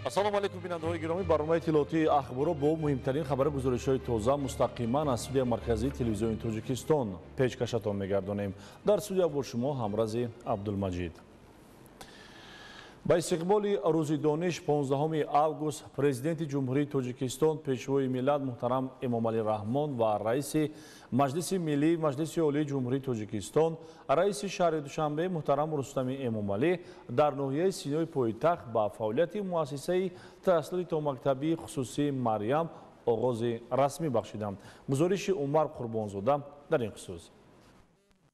Ассалому алайкум, бинандаҳои гиромӣ. Барномаи иттилоотии Ахборо бо муҳимтарин хабару гузоришҳои тоза мустақиман аз студияи марказии телевизиони Тоҷикистон пешкашатон мегардонем. Дар студия бо шумо ҳамрази Абдулмаҷид. Ба истиқболи Рӯзи дониш, 15 август, Президенти Ҷумҳурии Тоҷикистон, Пешвои миллат муҳтарам Эмомалӣ Раҳмон ва Раиси Маҷлиси Миллии Маҷлиси Олии Ҷумҳурии Тоҷикистон, Раиси шаҳри Душанбе муҳтарам Рустами Эмомалӣ дар ноҳияи Синои пойтахт ба фаъолияти муассисаи таҳсилоти томактабии хусусии Марьям оғози расмӣ бахшиданд. Гузориши Умар Қурбонзода дар ин хусус.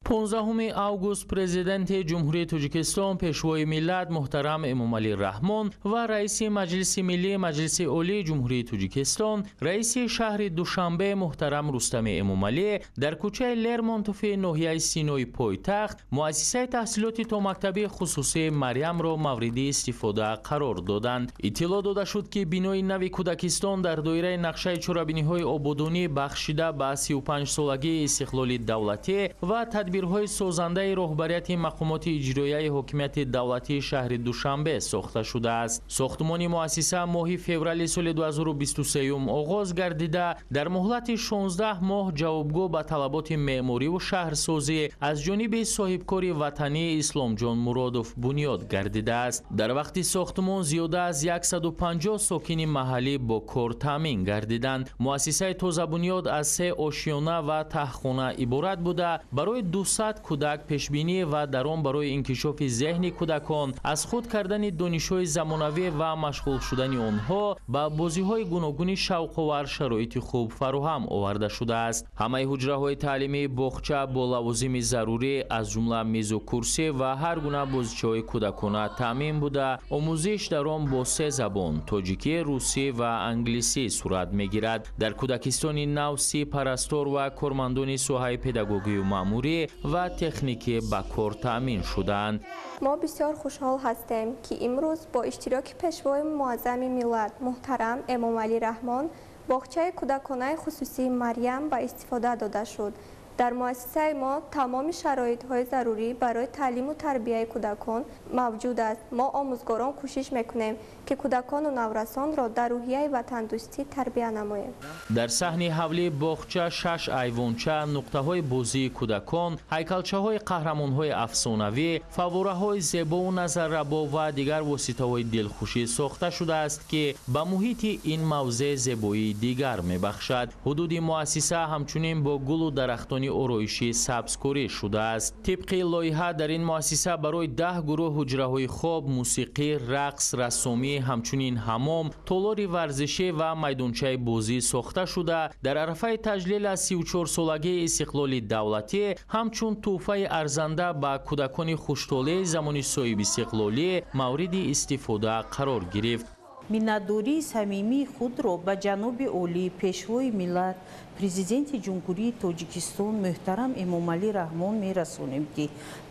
15 август Президенти Ҷумҳурии Тоҷикистон, Пешвои миллат муҳтарам Эмомалӣ Раҳмон ва Раиси Маҷлиси Миллии Маҷлиси Олии Ҷумҳурии Тоҷикистон, Раиси шаҳри Душанбе муҳтарам Рустами Эмомалӣ дар кӯчаи Лермонтофи ноҳияи Синои пойтахт муассисаи таҳсилоти томактабии хусусии Марьямро мавриди истифода қарор доданд. Иттилоъ дода шуд, ки бинои нави кӯдакистон дар доираи нақшаи чорабиниҳои ободонӣ, бахшида ба 35-солагии истиқлоли давлатӣ ва тадбирҳои созандаи роҳбарияти мақомоти иҷроияи ҳокимияти давлатии шаҳри Душанбе сохта шудааст. Сохтмони муассиса моҳи феврали соли 2023 оғоз гардида, дар муҳлати 16 моҳ ҷавобгӯ ба талаботи меъмориву шаҳрсозӣ аз ҷониби соҳибкори ватанӣ Исломҷон Муродов бунёд гардидааст. Дар вақти сохтмон зиёда аз 150 сокини маҳаллӣ бо кор таъмин гардиданд. Муассисаи тозабунёд аз се ошёна ва таҳхона иборат буда, барои 200 кӯдак пешбинӣ ва дар он барои инкишофи зеҳни кӯдакон, аз худ кардани донишҳои замонавӣ ва машғул шудани онҳо ба бозиҳои гуногуни шавқовар шароити хуб фароҳам оварда шудааст. Ҳамаи ҳуҷраҳои таълимии боғча бо лавозими зарурӣ, аз ҷумла мизу курсӣ ва ҳар гуна бозичаҳои кӯдакона таъмин буда, омӯзиш дар он бо се забон — тоҷикӣ, русӣ ва англисӣ — сурат мегирад. Дар кӯдакистони нав 30 парастор ва кормандони соҳаи педагогию маъмурӣ ва техникӣ ба кор таъмин шудаанд. Мо бисёр хушҳол ҳастем, ки имрӯз бо иштироки Пешвои муаззами миллат муҳтарам Эмомалӣ Раҳмон боғчаи кӯдаконаи хусусии Марьям ба истифода дода шуд. Дар муассисаи мо тамоми шароитҳои зарурӣ барои таълиму тарбияи кӯдакон мавҷуд аст. Мо, омӯзгорон, кӯшиш мекунем, ки кӯдакону наврасонро дар рӯҳияи ватандӯстӣ тарбия намоем. Дар саҳни ҳавлии боғча шаш айвонча, нуқтаҳои бозии кӯдакон, ҳайкалчаҳои қаҳрамонҳои афсонавӣ, фаввораҳои зебову назаррабо ва дигар воситаҳои дилхушӣ сохта шудааст, ки ба муҳити ин мавзеъ зебоии дигар мебахшад. Ҳудуди муассиса ҳамчунин бо гулу дарахтони ороишӣ сабзкорӣ шудааст. Тибқи лоиҳа, дар ин муассиса барои 10 гурӯҳ ҳуҷраҳои хоб, мусиқӣ, рақс, рассомӣ, ҳамчунин ҳамом, толори варзишӣ ва майдончаи бозӣ сохта шуда, дар арафаи таҷлил аз 34-солагии истиқлоли давлатӣ ҳамчун тӯҳфаи арзанда ба кӯдакони хуштолеи замони соҳибистиқлолӣ мавриди истифода қарор гирифт. Миннатдории самимии худро ба ҷаноби олӣ, Пешвои миллат, Президенти Ҷумҳурии Тоҷикистон муҳтарам Эмомалӣ Раҳмон мерасонем, ки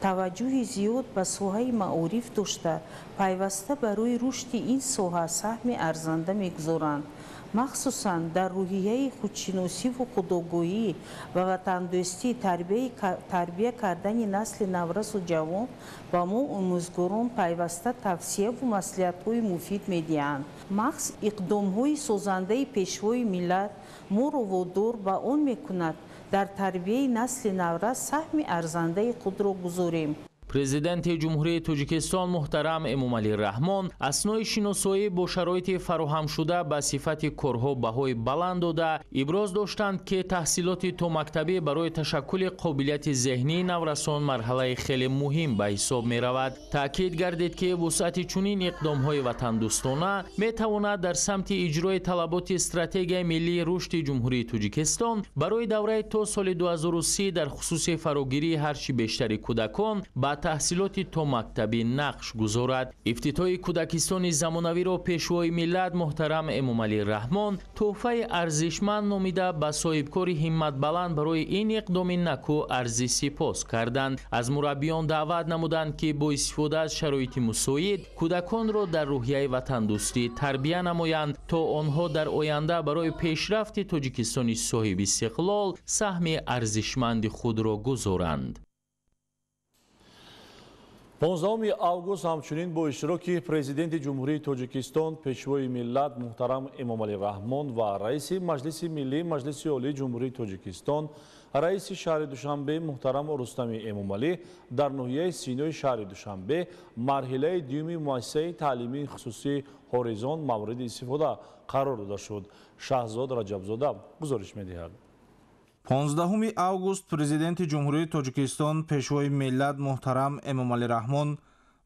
таваҷҷӯҳи зиёд ба соҳаи маориф дошта, пайваста барои рушди ин соҳа саҳми арзанда мегузоранд. Махсусан дар рӯҳияи худшиносиву худогоҳӣ ва ватандӯстӣ тарбия кардани насли наврасу ҷавон ба мо, омӯзгорон, пайваста тавсияву маслиҳатҳои муфид медиҳанд. Маҳз иқдомҳои созандаи Пешвои миллат моро водор ба он мекунад, дар тарбияи насли наврас саҳми арзандаи худро гузорем. Президенти Ҷумҳурии Тоҷикистон муҳтарам Эмомалӣ Раҳмон аснои шиносоӣ бо шароити фароҳамшуда ба сифати корҳо баҳои баланд дода, иброз доштанд, ки таҳсилоти томактабӣ барои ташаккули қобилияти зеҳнии наврасон марҳалаи хеле муҳим ба ҳисоб меравад. Таъкид гардид, ки вусъати чунин иқдомҳои ватандӯстона метавонад дар самти иҷрои талаботи Стратегияи миллии рушди Ҷумҳурии Тоҷикистон барои давраи то соли 2030 дар хусуси фарогирии ҳарчи бештари кӯдакон ба таҳсилоти томактабӣ нақш гузорад. Ифтитоҳи кӯдакистони замонавиро Пешвои миллат муҳтарам Эмомалӣ Раҳмон тӯҳфаи арзишманд номида, ба соҳибкори ҳимматбаланд барои ин иқдоми накӯ арзи сипос карданд. Аз мураббиён даъват намуданд, ки бо истифода аз шароити мусоид кӯдаконро дар рӯҳияи ватандӯстӣ тарбия намоянд, то онҳо дар оянда барои пешрафти Тоҷикистони соҳибистиқлол саҳми арзишманди худро гузоранд. 15 август ҳамчунин бо иштироки Президенти Ҷумҳурии Тоҷикистон, Пешвои миллат муҳтарам Эмомалӣ Раҳмон ва Раиси Маҷлиси Миллии Маҷлиси Олии Ҷумҳурии Тоҷикистон, Раиси шаҳри Душанбе муҳтарам Рустами Эмомалӣ дар ноҳияи Синои шаҳри Душанбе марҳилаи дуюми муассисаи таълимии хусусии Ҳоризон мавриди истифода қарор дода шуд. Шаҳзод Раҷабзода гузориш медиҳад. 15 август Президенти Ҷумҳурии Тоҷикистон, Пешвои миллат муҳтарам Эмомалӣ Раҳмон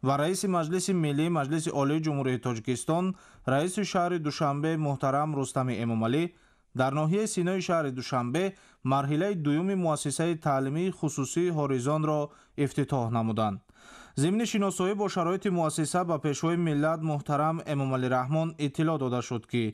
ва Раиси Маҷлиси Миллии Маҷлиси Олии Ҷумҳурии Тоҷикистон, Раиси шаҳри Душанбе муҳтарам Рустами Эмомалӣ дар ноҳияи Синои шаҳри Душанбе марҳилаи дуюми муассисаи таълимии хусусии Ҳоризонро ифтитоҳ намуданд. Зимни шиносоӣ бо шароити муассиса ба Пешвои миллат муҳтарам Эмомалӣ Раҳмон иттилоъ дода шуд, ки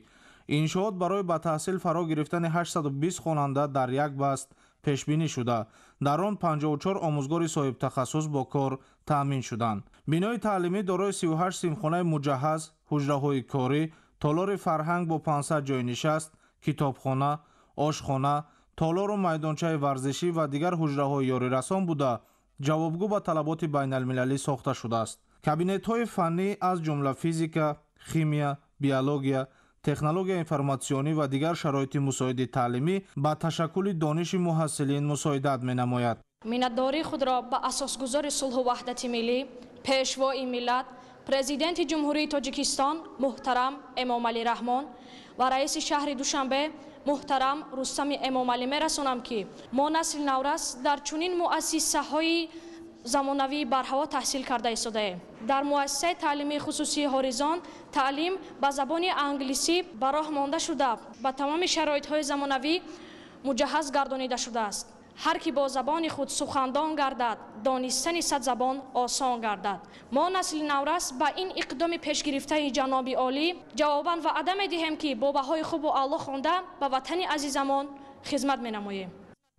иншоот барои ба таҳсил фаро гирифтани 820 хонанда дар як баст пешбинӣ шуда, дар он 54 омӯзгори соҳибтахассус бо кор таъмин шуданд. Бинои таълимӣ дорои 38 синфхонаи муҷаҳҳаз, ҳуҷраҳои корӣ, толори фарҳанг бо 500 ҷойи нишаст, китобхона, ошхона, толору майдончаи варзишӣ ва дигар ҳуҷраҳои ёрирасон буда, ҷавобгӯ ба талаботи байналмилалӣ сохта шудааст. Кабинетҳои фаннӣ аз ҷумла физика, химия, биология, технология информатсионӣ ва дигар шароити мусоиди таълимӣ ба ташаккули дониши муҳассилин мусоидат менамояд. Миннатдории худро ба асосгузори сулҳу ваҳдати миллӣ, Пешвои миллат, Президенти Ҷумҳурии Тоҷикистон муҳтарам Эмомалӣ Раҳмон ва Раиси шаҳри Душанбе муҳтарам Рустами Эмомалӣ мерасонам, ки мо насли наврас дар чунин муассисаҳои замонавии барҳаво таҳсил карда истодаем. Дар муассисаи таълимии хусусии Ҳоризон таълим ба забони англисӣ ба роҳ монда шуда, ба тамоми шароитҳои замонавӣ муҷаҳҳаз гардонида шудааст. Ҳар ки бо забони худ сухандон гардад, донистани сад забон осон гардад. Мо насли наврас ба ин иқдоми пешгирифтаи ҷаноби олӣ ҷавобан ваъда медиҳем, ки бо баҳои хубу аъло хонда ба ватани азизамон хизмат менамоем.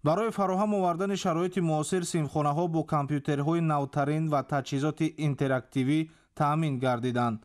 Барои фароҳам овардани шароити муосир синфхонаҳо бо компютерҳои навтарин ва таҷҳизоти интерактивӣ таъмин гардиданд.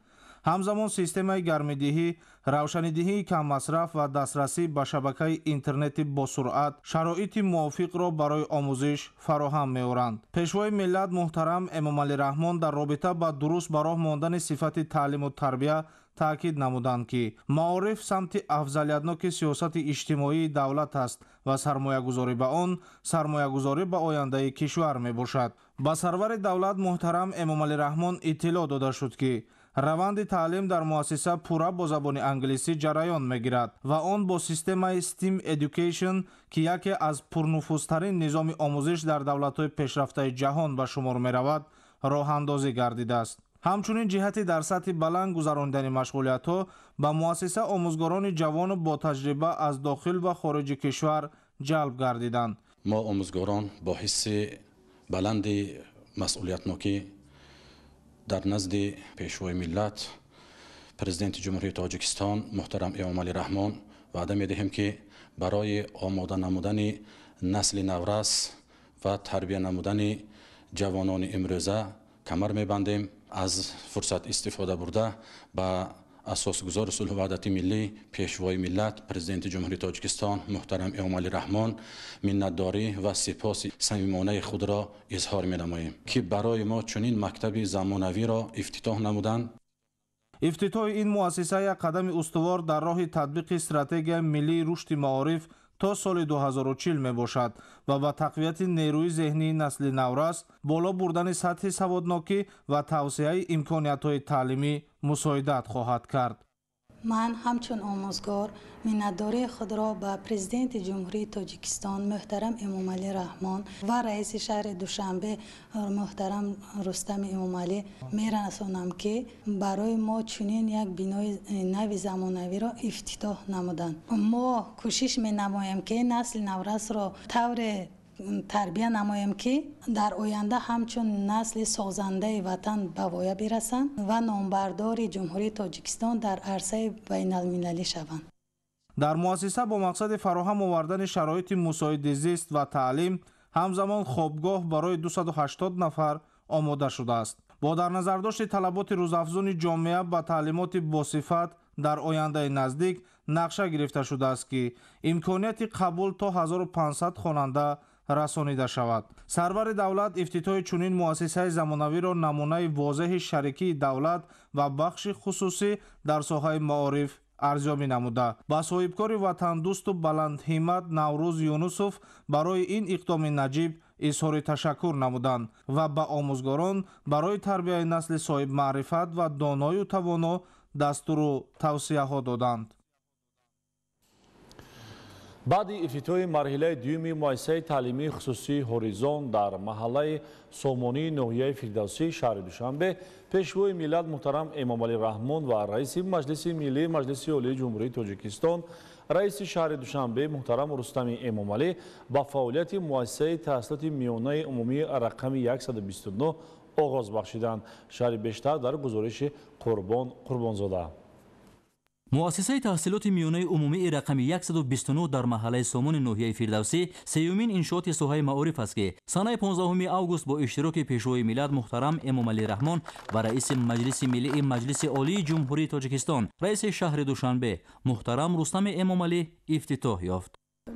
Ҳамзамон системаи гармидиҳӣ, равшанидиҳии каммасраф ва дастрасӣ ба шабакаи интернети босуръат шароити мувофиқро барои омӯзиш фароҳам меоранд. Пешвои миллат муҳтарам Эмомалӣ Раҳмон дар робита ба дуруст ба роҳ мондани сифати таълиму тарбия таъкид намуданд, ки маориф самти афзалиятноки сиёсати иҷтимоии давлат аст ва сармоягузорӣ ба он сармоягузорӣ ба ояндаи кишвар мебошад. Ба сарвари давлат муҳтарам Эмомалӣ Раҳмон иттилоъ дода шуд, ки раванди таълим дар муассиса пурра бо забони англисӣ ҷараён мегирад ва он бо системаи STEAM Education, ки яке аз пурнуфузтарин низоми омӯзиш дар давлатҳои пешрафтаи ҷаҳон ба шумор меравад, роҳандозӣ гардидааст. Ҳамчунин ҷиҳати дар сатҳи баланд гузаронидани машғулиятҳо ба муассиса омӯзгорони ҷавону бо таҷриба аз дохил ва хориҷи кишвар ҷалб гардиданд. Мо омӯзгорон бо ҳисси баланди масъулиятнокӣ дар назди Пешвои миллат, Президенти Ҷумҳурии Тоҷикистон муҳтарам Эмомалӣ Раҳмон ваъда медиҳем, ки барои омода намудани насли наврас ва тарбия намудани ҷавонони имрӯза камар мебандем. Аз фурсат истифода бурда ба асосгузори сулҳу ваҳдати миллӣ, Пешвои миллат, Президенти Ҷумҳурии Тоҷикистон муҳтарам Эмомалӣ Раҳмон миннатдорӣ ва сипоси самимонаи худро изҳор менамоем, ки барои мо чунин мактаби замонавиро ифтитоҳ намуданд. Ифтитоҳи ин муассиса як қадами устувор дар роҳи татбиқи стратегияи миллии рушди маориф то соли 2040 мебошад ва ба тақвияти нерӯи зеҳнии насли наврас, боло бурдани сатҳи саводнокӣ ва тавсеаи имкониятҳои таълимӣ мусоидат хоҳад кард. Ман ҳамчун омӯзгор миннатдории худро ба Президенти Ҷумҳурии Тоҷикистон муҳтарам Эмомалӣ Раҳмон ва раиси шаҳри Душанбе муҳтарам Рустами Эмомалӣ мерасонам, ки барои мо чунин як бинои нави замонавиро ифтитоҳ намуданд. Мо кӯшиш менамоем, ки насли наврасро тавре тарбия намоем, ки дар оянда ҳамчун насли созандаи ватан ба воя бирасанд ва номбардори Ҷумҳурии Тоҷикистон дар арсаи байналмилалӣ шаванд. Дар муассиса бо мақсади фароҳам овардани шароити мусоиди зист ва таълим ҳамзамон хобгоҳ барои 280 нафар омода шудааст. Бо дар назардошти талаботи рӯзафзуни ҷомеа ба таълимоти босифат дар ояндаи наздик нақша гирифта шудааст, ки имконияти қабул то 1500 хонанда Расонида шавад. Сарвари давлат ифтитоҳи чунин муассисаи замонавиро намунаи возеҳи шарикии давлат ва бахши хусусӣ дар соҳаи маориф арзёбӣ намуда, ба соҳибкори ватандӯсту баландҳиммат Наврӯз Юнусов барои ин иқдоми наҷиб изҳори ташаккур намуданд ва ба омӯзгорон барои тарбияи насли соҳибмаърифат ва доною тавоно дастуру тавсияҳо доданд. Баъди ифтитоҳи марҳилаи дуюми муассисаи таълимии хусусии «Ҳоризон» дар маҳаллаи Сомонии ноҳияи Фирдавсии шаҳри Душанбе, Пешвои миллат муҳтарам Эмомалӣ Раҳмон ва раиси Маҷлиси Миллии Маҷлиси Олии Ҷумҳурии Тоҷикистон, раиси шаҳри Душанбе муҳтарам Рустами Эмомалӣ ба фаъолияти муассисаи таҳсилоти миёнаи умумии рақами 129 оғоз бахшиданд. Шарҳи бештар дар гузориши Қурбон Қурбонзода. Муассисаи таҳсилоти миёнаи умумии рақами 129 дар маҳаллаи Сомони ноҳияи Фирдавсӣ сеюмин иншооти соҳаи маориф аст, ки санаи 15 август бо иштироки Пешвои миллат муҳтарам Эмомалӣ Раҳмон ва раиси Маҷлиси Миллии Маҷлиси Олии Ҷумҳурии Тоҷикистон, раиси шаҳри Душанбе муҳтарам Рустами Эмомалӣ ифтитоҳ ёфт.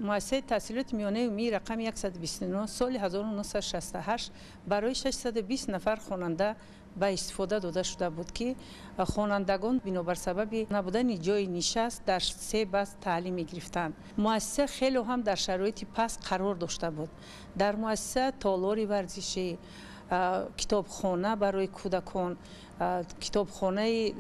Муассисаи таҳсилоти миёнаи умумии рақами 129 соли 1968 барои 620 нафар хонанда ба истифода дода шуда буд, ки хонандагон бинобар сабаби набудани ҷои нишаст дар се баст таълим мегирифтанд. Муассиса хеле ҳам дар шароити паст қарор дошта буд. Дар муассиса толори варзишӣ, китобхона барои кӯдакон, китобхонаи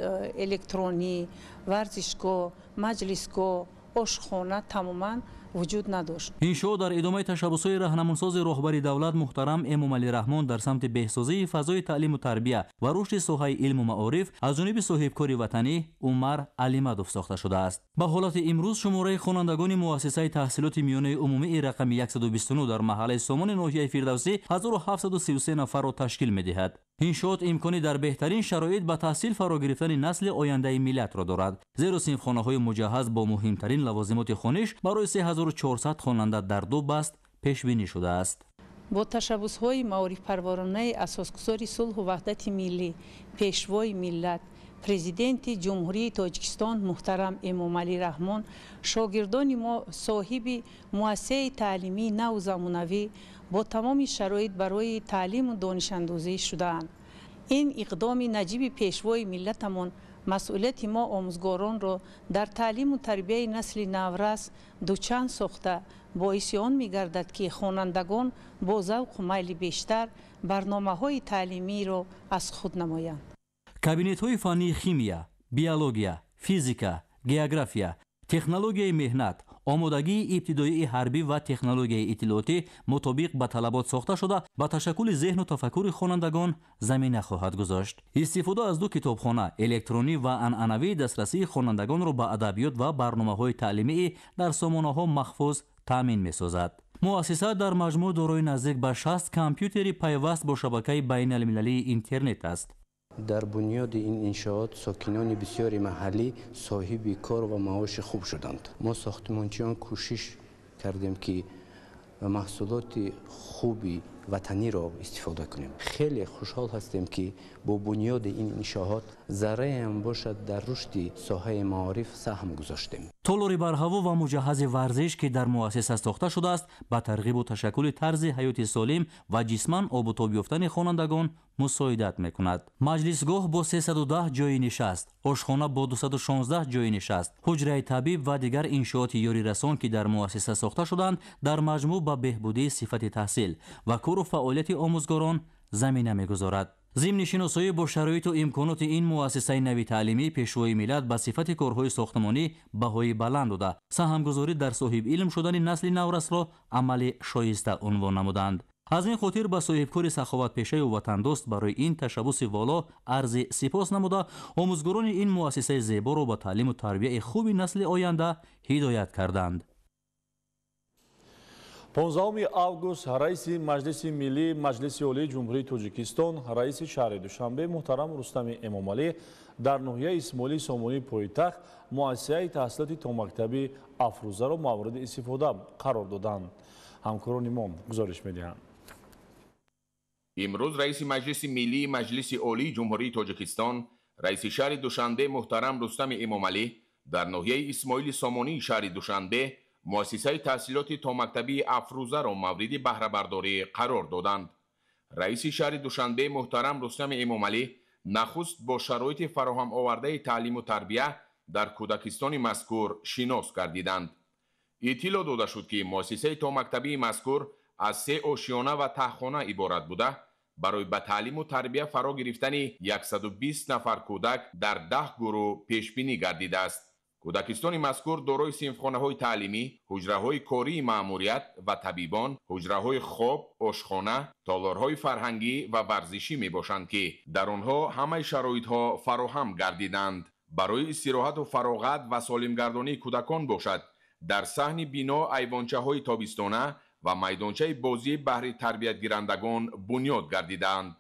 электронӣ, варзишгоҳ, маҷлисгоҳ, ошхона тамоман вуҷуд надошт. Иншоот дар идомаи ташаббусҳои раҳнамунсози роҳбари давлат муҳтарам Эмомалӣ Раҳмон дар самти беҳсозии фазои таълиму тарбия ва рушди соҳаи илму маориф аз ҷониби соҳибкори ватанӣ Умар Алимадов сохта шудааст. Ба ҳолати имрӯз шумораи хонандагони муассисаи таҳсилоти миёнаи умумии рақами 129 дар маҳаллаи Сомони ноҳияи Фирдавсӣ 1733 нафарро ташкил медиҳад. Иншоот имкони дар беҳтарин шароит ба таҳсил фаро гирифтани насли ояндаи миллатро дорад, зеро синфхонаҳои муҷаҳҳаз бо муҳимтарин лавозимоти хониш барои 3400 хонанда дар ду баст пешбинӣ шудааст. Бо ташаббусҳои маорифпарваронаи асосгузори сулҳу ваҳдати миллӣ, Пешвои миллат, Президенти Ҷумҳурии Тоҷикистон муҳтарам Эмомалӣ Раҳмон шогирдони мо соҳиби муассисаи таълимии наву замонавӣ бо тамоми шароит барои таълиму донишандӯзӣ шудаанд. Ин иқдоми наҷиби Пешвои миллатамон масъулияти мо омӯзгоронро дар таълиму тарбияи насли наврас дучанд сохта, боиси он мегардад, ки хонандагон бо завқу майли бештар барномаҳои таълимиро аз худ намоянд. Кабинетҳои фаннии химия, биология, физика, география, технологияи меҳнат, омодагии ибтидоии ҳарбӣ ва технологияи иттилоотӣ мутобиқ ба талабот сохта шуда, ба ташаккули зеҳну тафаккури хонандагон замина хоҳад гузошт. Истифода аз ду китобхона, электронӣ ва анъанавӣ, дастрасии хонандагонро ба адабиёт ва барномаҳои таълимии дар сомонаҳо маҳфуз таъмин месозад. Муассиса дар маҷмӯъ дорои наздик ба 60 компютери пайваст бо шабакаи байналмилалии интернет аст. Дар бунёди ин иншоот сокинони бисёри маҳаллӣ соҳиби кор ва маоши хуб шуданд. Мо сохтмончиён кӯшиш кардем, ки маҳсулоти хуби ватаниро истифода кунем. Хеле хушҳол ҳастем, ки бо бунёди ин иншоот зарраеам бошад дар рушди соҳаи маориф саҳм гузоштем. Толори барҳаво ва муҷаҳҳази варзиш, ки дар муассиса сохта шудааст, ба тарғибу ташаккули тарзи ҳаёти солим ва ҷисман обутоб ёфтани хонандагон мусоидат мекунад. Маҷлисгоҳ бо 310 ҷойи нишаст, ошхона бо 216 ҷойи нишаст, ҳуҷраи табиб ва дигар иншооти ёрирасон, ки дар муассиса сохта шуданд, дар маҷмӯъ ба беҳбудии сифати таҳсил ва кору фаъолияти омӯзгорон замина мегузорад. Зимни шиносоӣ бо шароиту имконоти ин муассисаи нави таълимӣ, Пешвои миллат ба сифати корҳои сохтмонӣ баҳои баланд дода, саҳмгузорӣ дар соҳибилм шудани насли наврасро амали шоиста унвон намуданд. Аз ин хотир ба соҳибкори саховатпешаю ватандӯст барои ин ташаббуси воло арзи сипос намуда, омӯзгорони ин муассисаи зеборо ба таълиму тарбияи хуби насли оянда ҳидоят карданд. 15 август раиси Маҷлиси Миллии Маҷлиси Олии Ҷумҳурии Тоҷикистон, раиси шаҳри Душанбе муҳтарам Рустами Эмомалӣ дар ноҳияи Исмоили Сомонии пойтахт муассисаи таҳсилоти томактабӣ Афрӯзаро мавриди истифода қарор доданд. Ҳамкорони мо гузориш медиҳанд. Имрӯз раиси Маҷлиси Миллии Маҷлиси Олии Ҷумҳурии Тоҷикистон, раиси шаҳри Душанбе муҳтарам Рустами Эмомалӣ дар ноҳияи Исмоили Сомонии шаҳри Душанбе Муассисаи таҳсилоти томактабии Афрӯзаро мавриди баҳрабардорӣ қарор доданд. Раиси шаҳри Душанбе муҳтарам Рустами Эмомалӣ нахуст бо шароити фароҳам овардаи таълиму тарбия дар кӯдакистони мазкур шинос гардиданд. Иттилоъ дода шуд, ки муассисаи томактабии мазкур аз се ошиёна ва таҳхона иборат буда, барои ба таълиму тарбия фаро гирифтани 120 нафар кӯдак дар 10 гурӯҳ пешбинӣ гардидааст. Кӯдакистони мазкур дорои синфхонаҳои таълимӣ, ҳуҷраҳои кории маъмурият ва табибон, ҳуҷраҳои хоб, ошхона, толорҳои фарҳангӣ ва варзишӣ мебошанд, ки дар онҳо ҳамаи шароитҳо фароҳам гардиданд. Барои истироҳату фароғат ва солимгардонии кӯдакон бошад, дар саҳни бино айвончаҳои тобистона ва майдончаи бозӣ баҳри тарбиятгирандагон бунёд гардидаанд.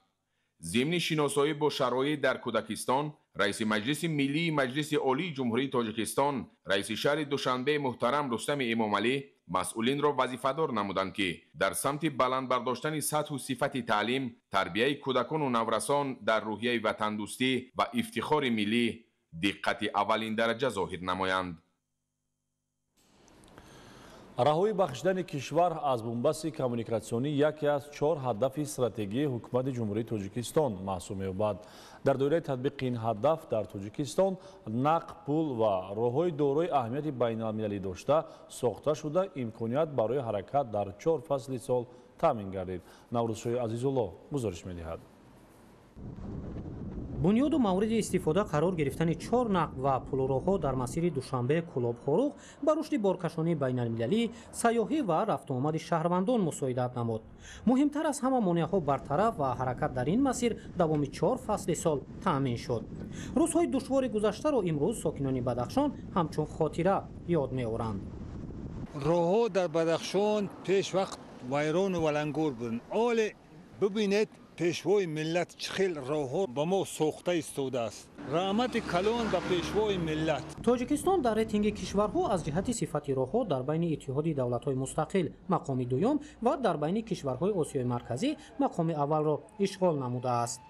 Зимни шиносоӣ бо шароит дар кӯдакистон, раиси Маҷлиси Миллии Маҷлиси Олии Ҷумҳурии Тоҷикистон, раиси шаҳри Душанбе муҳтарам Рустами Эмомалӣ масъулинро вазифадор намуданд, ки дар самти баланд бардоштани сатҳу сифати таълим, тарбияи кӯдакону наврасон дар рӯҳияи ватандӯстӣ ва ифтихори миллӣ диққати аввалин дараҷа зоҳир намоянд. Раҳоӣ бахшидани кишвар аз бунбасти коммуникатсионӣ яке аз 4 ҳадафи стратегии ҳукумати Ҷумҳурии Тоҷикистон маҳсуб меёбад. Дар доираи татбиқи ин ҳадаф дар Тоҷикистон нақд, пул ва роҳҳои дорои аҳамияти байналмилалӣ дошта сохта шуда, имконият барои ҳаракат дар 4 фасли сол таъмин гардид. Наврӯзшоҳи Азизулло гузориш медиҳад. Бунёду мавриди истифода қарор гирифтани 4 нақб ва пулуроҳҳо дар масири Душанбе Кӯлоб Хоруғ ба рушди боркашонии байналмилалӣ, сайёҳӣ ва рафтуомади шаҳрвандон мусоидат намуд. Муҳимтар аз ҳама монеаҳо бартараф ва ҳаракат дар ин масир давоми 4 фасли сол таъмин шуд. Рӯзҳои душвори гузаштаро имрӯз сокинони Бадахшон ҳамчун хотира ёд меоранд. Роҳҳо дар Бадахшон пеш вақт вайрону валангур буданд. Оле бибинед, пешвои миллат чӣ хел роҳҳо ба мо сохта истодааст. Раҳмати калон ба пешвои миллат. Тоҷикистон дар рейтинги кишварҳо аз ҷиҳати сифати роҳҳо дар байни Иттиҳоди давлатҳои мустақил мақоми дуюм ва дар байни кишварҳои Осиёи Марказӣ мақоми аввалро ишғол намудааст.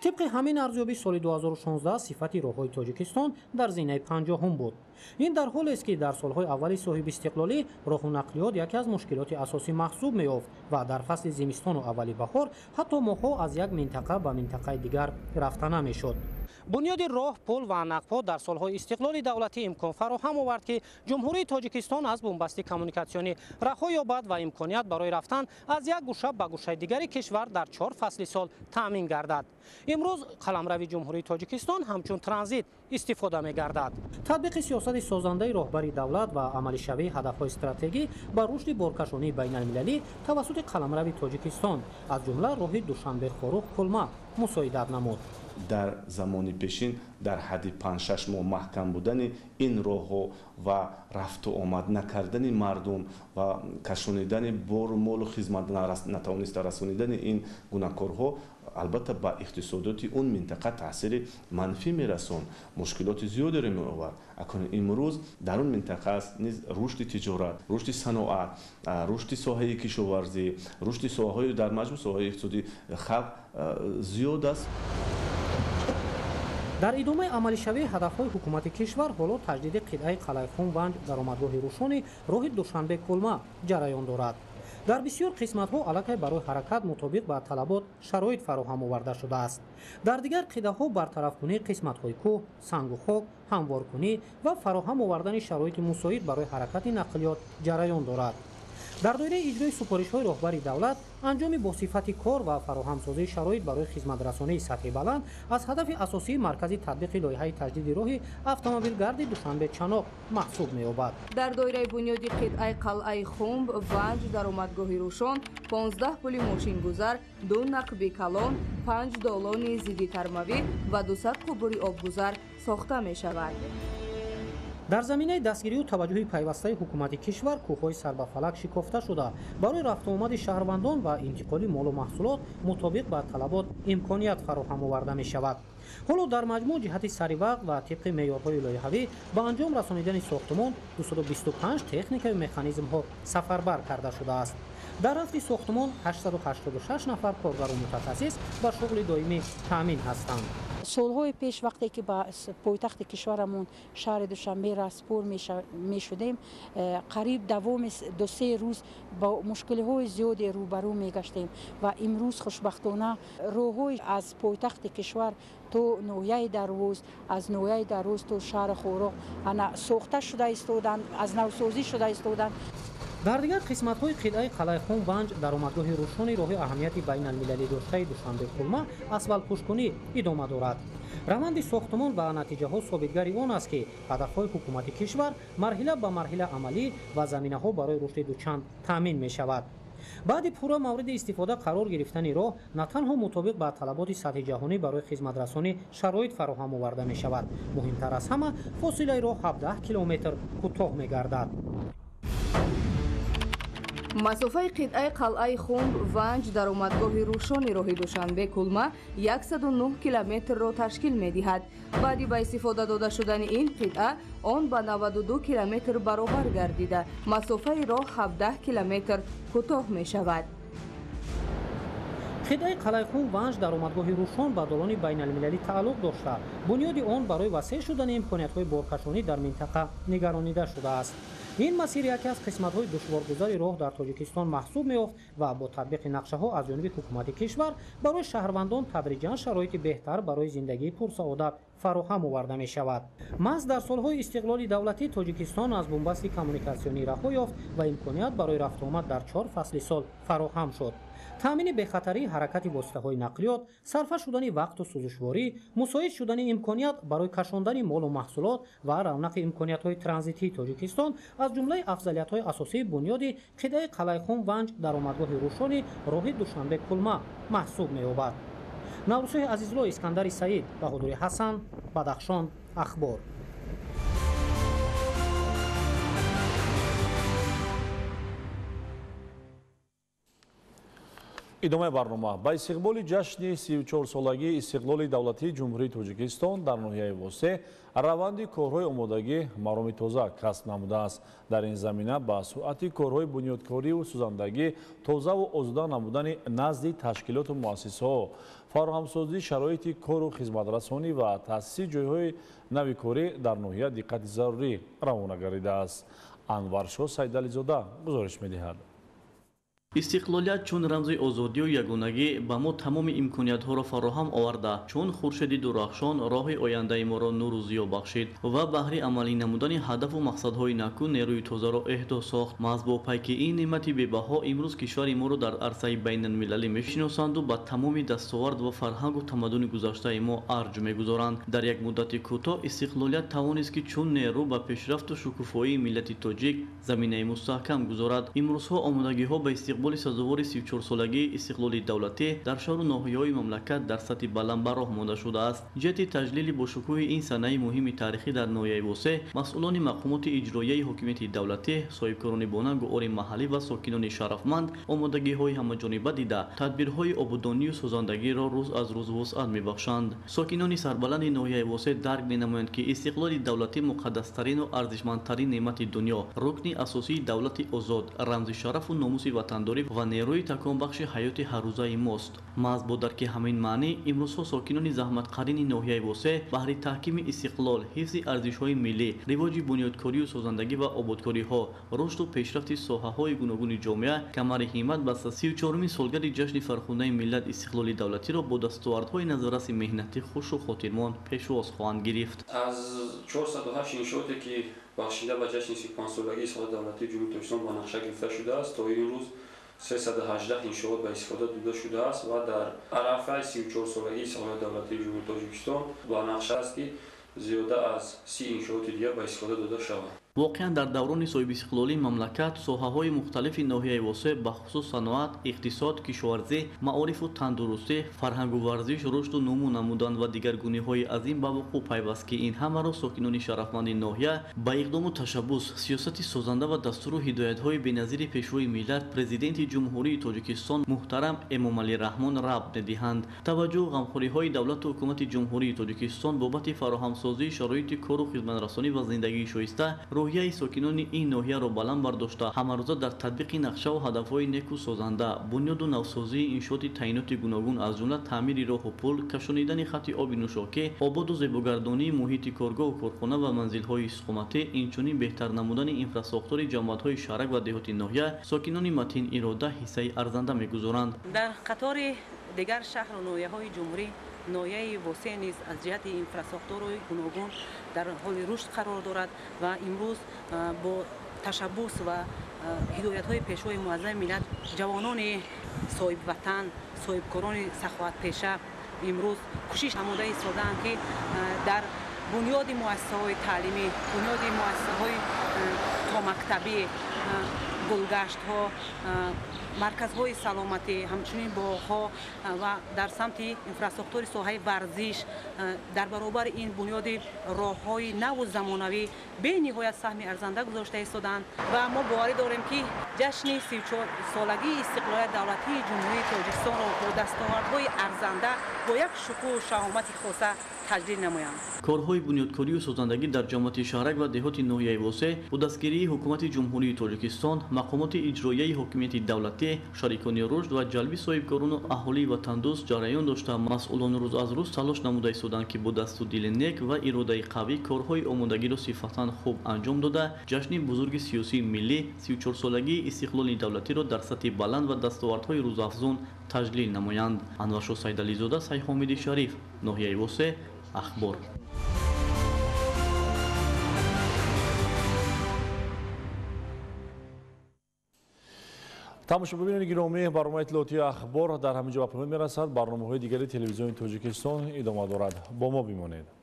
Тибқи ҳамин арзёбӣ соли 2016 сифати роҳҳои Тоҷикистон дар зинаи 50-ум буд. Ин дар ҳолест, ки дар солҳои аввали соҳибистиқлолӣ роҳу нақлиёт яке аз мушкилоти асосӣ маҳсуб меёфт ва дар фасли зимистону аввали баҳор ҳатто моҳҳо аз як минтақа ба минтақаи дигар рафта намешуд. Бунёди роҳ, пул ва нақбҳо дар солҳои истиқлоли давлатӣ имкон фароҳам овард, ки Ҷумҳурии Тоҷикистон аз бунбасти коммуникатсионӣ раҳо ёбад ва имконият барои рафтан аз як гӯша ба гӯшаи дигари кишвар дар 4 фасли сол таъмин гардад. Имрӯз қаламрави Ҷумҳурии Тоҷикистон ҳамчун транзит истифода мегардад. Татбиқи сиёсати созандаи роҳбари давлат ва амалишавии ҳадафҳои стратегӣ ба рушди боркашонии байналмилалӣ тавассути қаламрави Тоҷикистон, аз ҷумла роҳи Душанбе Хоруғ Кулма мусоидат намуд. Дар замони пешин дар ҳадди 5-6 моҳ маҳкам будани ин роҳҳо ва рафту омад накардани мардум ва кашонидани бору молу хизмат натавониста расонидани ин гуна корҳо албатта ба иқтисодиёти он минтақа таъсири манфӣ мерасонд, мушкилоти зиёдеро меовард. Акнун имрӯз дар он минтақа низ рушди тиҷорат, рушди саноат, рушди соҳаи кишоварзӣ, рушди соҳаҳои дар маҷмӯъ соҳаи иқтисодии халқ зиёд аст. Дар идомаи амалишавии ҳадафҳои ҳукумати кишвар ҳоло таҷдиди қитъаи Қалайхум Ванҷ даромадгоҳи Рӯшони роҳи Душанбе Кулма ҷараён дорад. Дар бисёр қисматҳо аллакай барои ҳаракат мутобиқ ба талабот шароит фароҳам оварда шудааст. Дар дигар қитъаҳо бартарафкунии қисматҳои кӯҳ, сангу хок, ҳамворкунӣ ва фароҳам овардани шароити мусоид барои ҳаракати нақлиёт ҷараён дорад. Дар доираи иҷрои супоришҳои роҳбари давлат, анҷоми босифати кор ва фароҳамсозии шароит барои хизматрасонии сатҳи баланд аз ҳадафи асосии маркази татбиқи лоиҳаи таҷдиди роҳи автомобилгарди Душанбе Чаноқ маҳсуб меёбад. Дар доираи бунёди қитъаи Қалъаи Хумб, Ванҷ, даромадгоҳи Рӯшон, 15 пули мошингузар, 2 нақби калон, 5 долони зидди тармавӣ ва 200 қубури обгузар сохта мешавад. Дар заминаи дастгирию таваҷҷӯҳи пайвастаи ҳукумати кишвар кӯҳҳои сарбафалак шикофта шуда, барои рафтуомади шаҳрвандон ва интиқоли молу маҳсулот мутобиқ ба талабот имконият фароҳам оварда мешавад. Ҳоло дар маҷмӯъ ҷиҳати саривақт ва тибқи меъёрҳои лоиҳавӣ ба анҷом расонидани сохтумон 225 техникаю механизмҳо сафарбар карда шудааст. Дар рафти сохтумон 886 нафар коргару мутахассис ба шуғли доимӣ таъмин ҳастанд. Солҳои пеш вақте ки ба пойтахти кишварамон шаҳри Душанбе распур мешудем, қариб давоми 2-3 рӯз бо мушкилиҳои зиёде рӯбарӯ мегаштем ва имрӯз хушбахтона роҳҳои аз пойтахти кишвар то ноҳияи Дарвоз, аз ноҳияи Дарвоз то шаҳри Хоруғ ана сохта шуда истоданд, аз навсозӣ шуда истоданд. Дар дигар қисматҳои қитъаи Қалайхум Ванҷ даромадгоҳи Рӯшони роҳи аҳамияти байналмилалӣ доштаи Душанбе-Кулма асфалтпӯшкунӣ идома дорад. Раванди сохтумон ва натиҷаҳо собитгари он аст, ки ҳадафҳои ҳукумати кишвар марҳила ба марҳила амалӣ ва заминаҳо барои рушди дучанд таъмин мешавад. Баъди пурра мавриди истифода қарор гирифтани роҳ на танҳо мутобиқ ба талаботи сатҳи ҷаҳонӣ барои хизматрасонӣ шароит фароҳам оварда мешавад, муҳимтар аз ҳама фосилаи роҳ 17 километр кӯтоҳ мегардад. Масофаи қитъаи Қалъаи Хумб Ванҷ даромадгоҳи Рӯшони роҳи Душанбе-Кулма 109 километрро ташкил медиҳад. Баъди ба истифода дода шудани ин қитъа он ба 92 километр баробар гардида, масофаи роҳ 17 километр кӯтоҳ мешавад. Қитъаи Қалайхум Ванҷ даромадгоҳи Рӯшон ба долони байналмилалӣ тааллуқ дошта, бунёди он барои васеъ шудани имкониятҳои боркашонӣ дар минтақа нигаронида шудааст. Ин масир яке аз қисматҳои душворгузари роҳ дар Тоҷикистон маҳсуб меёфт ва бо татбиқи нақшаҳо аз ҷониби ҳукумати кишвар барои шаҳрвандон тадриҷан шароити беҳтар барои зиндагии пурсаодат фароҳам оварда мешавад. Маҳз дар солҳои истиқлоли давлатӣ Тоҷикистон аз бунбасти коммуникатсионӣ раҳо ёфт ва имконият барои рафтуомад дар 4 фасли сол фароҳам шуд. Таъмини бехатарии ҳаракати воситаҳои нақлиёт, сарфа шудани вақту сӯзишворӣ, мусоид шудани имконият барои кашондани молу маҳсулот ва равнақи имкониятҳои транзитии Тоҷикистон аз ҷумлаи афзалиятҳои асосии бунёди қитъаи Қалайхум Ванҷ даромадгоҳи Рӯшони роҳи Душанбе-Кулма маҳсуб меёбад. Наврӯзшоҳи Азизулло, Искандари Саид, Баҳодури Ҳасан, Бадахшон, Ахбор. Идомаи барнома. Ба истиқболи ҷашни 34-солагии истиқлоли давлатии Ҷумҳурии Тоҷикистон дар ноҳияи Восеъ раванди корҳои омодагӣ мароми тоза касб намудааст. Дар ин замина ба суръати корҳои бунёдкориву сӯзандагӣ, тозаву озода намудани назди ташкилоту муассисаҳо, фароҳамсозии шароити кору хизматрасонӣ ва таъсиси ҷойҳои нави корӣ дар ноҳия диққати зарурӣ равона гардидааст. Анваршоҳ Сайдализода гузориш медиҳад. Истиқлолият чун рамзи озодию ягонагӣ ба мо тамоми имкониятҳоро фароҳам оварда, чун хуршеди дурахшон роҳи ояндаи моро нуру зиё бахшид ва баҳри амалӣ намудани ҳадафу мақсадҳои наку нерӯи тозаро эҳдо сохт. Маҳз бо пайки ин неъмати бебаҳо имрӯз кишвари моро дар арсаи байналмилалӣ мешиносанду ба тамоми дастовард ва фарҳангу тамаддуни гузаштаи мо арҷ мегузоранд. Дар як муддати кӯтоҳ истиқлолият тавонист, ки чун нерӯ ба пешрафту шукуфоии миллати тоҷик заминаи мустаҳкам гузорад. Имрӯзҳо омодагиҳо ба истиқболи сазовори 34-солагии истиқлоли давлатӣ дар шаҳру ноҳияҳои мамлакат дар сатҳи баланд ба роҳ монда шудааст. Ҷиҳати таҷлили бошукӯҳи ин санаи муҳими таърихӣ дар ноҳияи Восеъ масъулони мақомоти иҷроияи ҳокимияти давлатӣ, соҳибкорони бонангу ори маҳаллӣ ва сокинони шарафманд омодагиҳои ҳамаҷониба дида, тадбирҳои ободонию созандагиро рӯз аз рӯз вусъат мебахшанд. Сокинони сарбаланди ноҳияи Восеъ дарк менамоянд, ки истиқлоли давлатӣ муқаддастарину арзишмандтарин неъмати дунё, рукни асосии давлати озод, рамзи шарафу номуси ватандорӣ ва нерӯи таконбахши ҳаёти ҳаррӯзаи мост. Маҳз бо дарки ҳамин маънӣ имрӯзҳо сокинони заҳматқарини ноҳияи Восеъ баҳри таҳкими истиқлол, ҳифзи арзишҳои миллӣ, ривоҷи бунёдкорию созандагӣ ва ободкориҳо, рушду пешрафти соҳаҳои гуногуни ҷомеа камари ҳиммат баста 34-умин солгарди ҷашни фархундаи миллат истиқлоли давлатиро бо дастовардҳои назарраси меҳнатӣ хушу хотирмон пешвоз хоҳанд гирифт. Аз 408 иншооте ки бахшида ба ҷашни 35-солагии истиқлоли давлатии Ҷумҳурии Тоҷикистон ба нақша гирифта шудааст, то ин рӯз 318 иншоот ба истифода дода шудааст ва дар арафаи 34-солагии истиқлоли давлатии Ҷумҳурии Тоҷикистон ба нақша аст, ки зиёда аз 30 иншооти дигар ба истифода дода шавад. Воқеан дар даврони соҳибистиқлолии мамлакат соҳаҳои мухталифи ноҳияи Восеъ, бахусус саноат, иқтисод, кишоварзӣ, маорифу тандурустӣ, фарҳангу варзиш рушду нумӯ намуданд ва дигаргуниҳои азим ба вуқӯъ пайваст, ки ин ҳамаро сокинони шарафманди ноҳия ба иқдому ташаббус, сиёсати созанда ва дастуру ҳидоятҳои беназири Пешвои миллат, Президенти Ҷумҳурии Тоҷикистон муҳтарам Эмомалӣ Раҳмон рабт медиҳанд. Таваҷҷӯҳу ғамхориҳои давлату ҳукумати Ҷумҳурии Тоҷикистон бобати фароҳамсозии шароити кору хизматрасонӣ ва зиндагии шоиста рӯҳияи сокинони ин ноҳияро баланд бардошта, ҳамарӯза дар татбиқи нақшаву ҳадафҳои неку созанда, бунёду навсозии иншооти таъиноти гуногун, аз ҷумла таъмири роҳу пул, кашонидани хати оби нӯшокӣ, ободу зебогардонии муҳити коргоҳу корхона ва манзилҳои истиқоматӣ, инчунин беҳтар намудани инфрасохтори ҷамоатҳои шаҳрак ва деҳоти ноҳия, сокинони матин ирода ҳиссаи арзанда мегузоранд. Дар қатори дигар шаҳру ноҳияҳои ҷумҳурӣ ноҳияи Восеъ низ аз ҷиҳати инфрасохторҳои гуногун дар ҳоли рушд қарор дорад ва имрӯз бо ташаббус ва ҳидоятҳои Пешвои муаззами миллат ҷавонони соҳибватан, соҳибкорони саховатпеша имрӯз кӯшиш намуда истодаанд, ки дар бунёди муассисаҳои таълимӣ, бунёди муассисаҳои томактабӣ, гулгаштҳо, марказҳои саломатӣ, ҳамчунин боғҳо ва дар самти инфрасохтори соҳаи варзиш, дар баробари ин бунёди роҳҳои наву замонавӣ бениҳоят саҳми арзанда гузошта истодаанд ва мо боварӣ дорем, ки ҷашни 34-солагии истиқлолияти давлатии Ҷумҳурии Тоҷикистонро бо дастовардҳои арзанда, бо як шукӯҳу шаҳомати хоса таҷлил намоянд. Корҳои бунёдкорию созандагӣ дар ҷамоати шаҳрак ва деҳоти ноҳияи Восеъ бо дастгирии ҳукумати Ҷумҳурии Тоҷикистон, мақомоти иҷроияи ҳокимияти давлатӣ, шарикони рушд ва ҷалби соҳибкорону аҳолии ватандӯст ҷараён дошта, масъулон рӯз аз рӯз талош намуда истоданд, ки бо дасту дили нек ва иродаи қавӣ корҳои омодагиро сифатан хуб анҷом дода, ҷашни бузурги сиёсии миллӣ 34-солагии истиқлоли давлатиро дар сатҳи баланд ва дастовардҳои рӯзафзун таҷлил намоянд. Анваршо Сайдализода, Сайҳомиди Шариф, ноҳияи Восеъ, Ахбор. Тамошобинони гиромӣ, барномаи иттилоотии Ахбор дар ҳамин ҷо ба поён мерасад. Барномаҳои дигари телевизиони Тоҷикистон идома дорад. Бо мо бимонед.